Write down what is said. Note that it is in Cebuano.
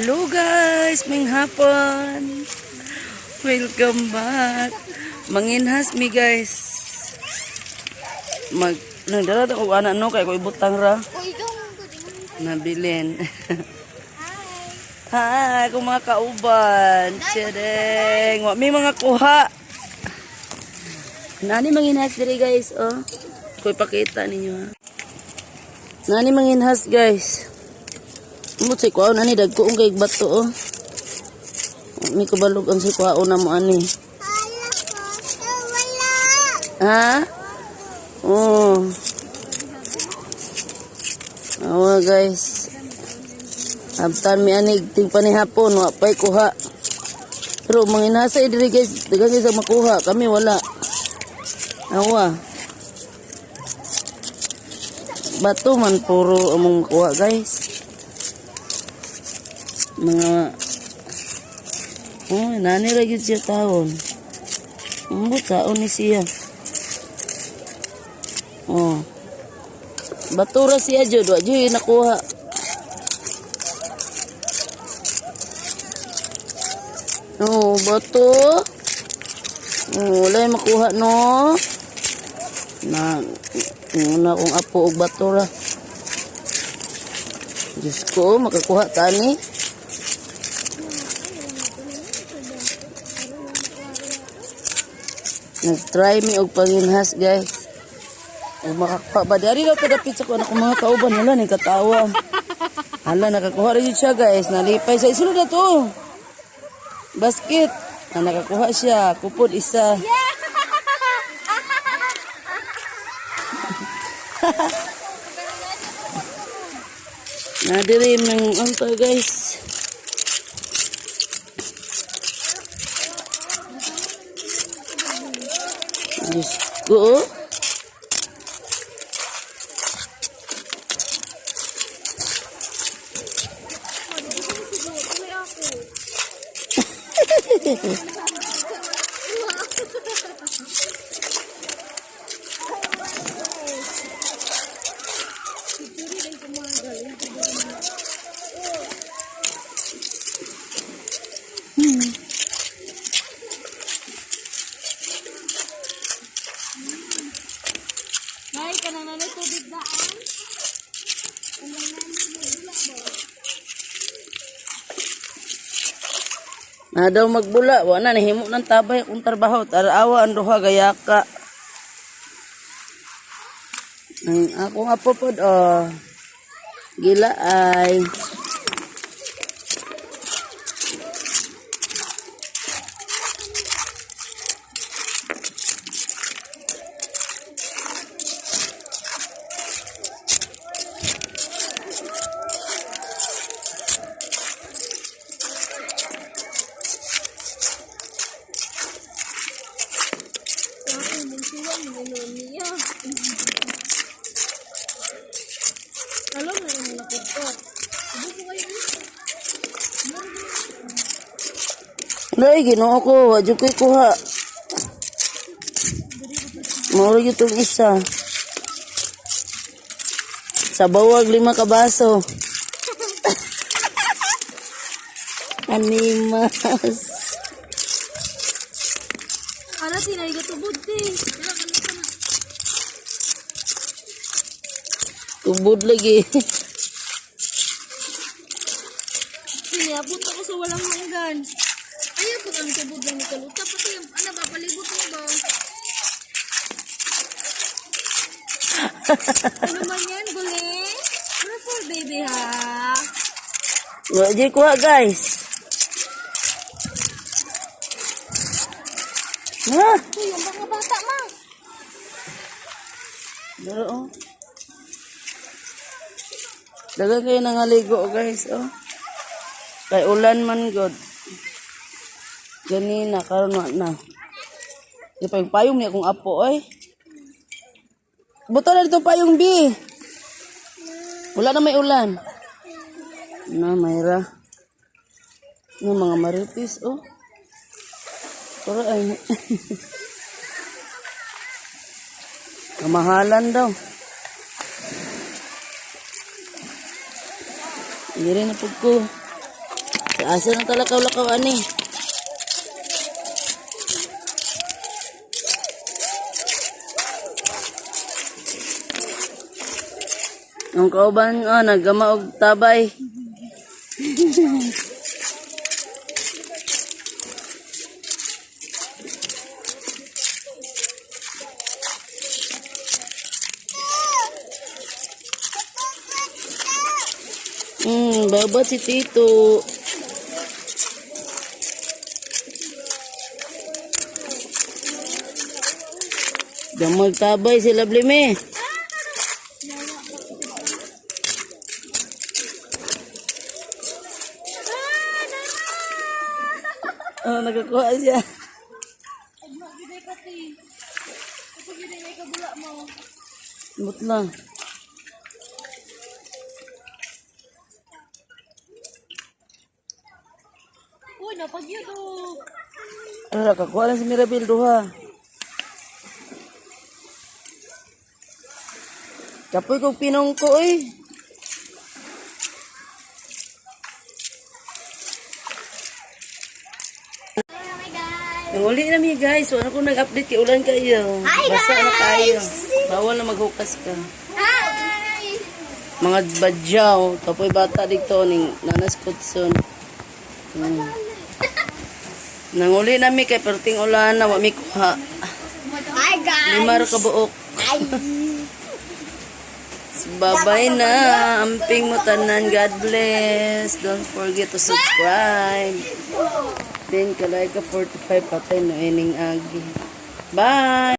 Hello guys, may hapon. Welcome back. Manginhas mi, guys. Mag nagdala ko ana no kay ko ibutang ra. Uy, ikaw man ko. Nabilin. Hi, kung mga kauban. Tiyadeng. Wa mi mga kuha. Nani manginhas diri, guys, oh. Ko ipakita ninyo ha. Nani manginhas, guys. Umot sa kuha nani dagko ang kay bato oh. Mi kabalog ang si kuha na mo ani. Hala ko. Wala. Ha? Oh. Awa, guys. Abtan mi anig ting panihapon wa pay kuha. Pero mga inasa diri guys, daghang sa makuha, kami wala. Awa. Bato man puro among makuha, guys. Mga. Oh, nani ra gyud siya tawon. Ambot saon ni siya. Oh. Batura siya jud, wa jud nakuha. Oh, bato. Oh, wala yung makuha no. Na una akong apo og bato ra. Diyos ko, makakuha tani. Nag-try mi og panginhas, guys. Og makakuha ba? Dari daw kadapit sa kuha na mga kauban. Wala ni katawa. Hala, nakakuha rin siya, guys. Nalipay sa isunod na to. Basket. Na nakakuha siya. Kupod isa. Nadiri ng anto, guys. Diyos ko, oh. Nay, kanang nanay tubig daan. Na daw magbula, wala nahimo ng tabay akong trabaho. Tarawa ang duha gayaka. Ang akong apo pod oh. Gila ay. Alam na yung nakot. Dai Ginoo ko, wa jud ko'y kuha. Mao ra gyud tong isa. Sa bawag lima ka baso. Animas. Ano, sinay ka tubod di. Kana, kana, kana. Tubod lagi. Sinabot ako sa walang hanggan. Ayaw po ang tubod lang ni Kaluta. Pati yung, ano ba, palibot mo ba? Ano man yan, guling? Ano po, baby, ha? Wa jud kuha, guys. Ha? Uy, yung mga bata, ma. Dara oh. Dagan kayo nangaligo, guys, oh. Kay ulan man god. Ganina karon wa na. Di pa yung payong niya akong apo oy. Buto na dito payong B. Wala na may ulan. Na mayra. Yung mga maritis oh. Pero ay kamahalan daw. Hindi rin na pud ko. Sa asa ng talakaw-lakaw ani. Ang kauban oh, naggama og tabay. Babat si Tito. Gamag tabay si Lovely Me. Oh, nakakuha siya. Agma gid ay kati. Ito gid ay kabula mo. Butla. Uy, napagyud oh. Ano, nakakuha lang si Mirabel duha. Kapoy kong pinong ko eh. Nanguli na mi, guys. Wala ko nag-update kay ulan kayo. Hi, Basa na kayo. guys! Bawal na maghukas ka. Hi! Mga badyaw. Kapoy bata dito ning Nanas Kutson. Nanguli na mi kay perting ulan na wa mi kuha. Hi guys! 5 ra ka buok. Bye-bye na. Amping mo tanan. God bless. Don't forget to subscribe. Then kalay ka 45 patay no ining agi. Bye!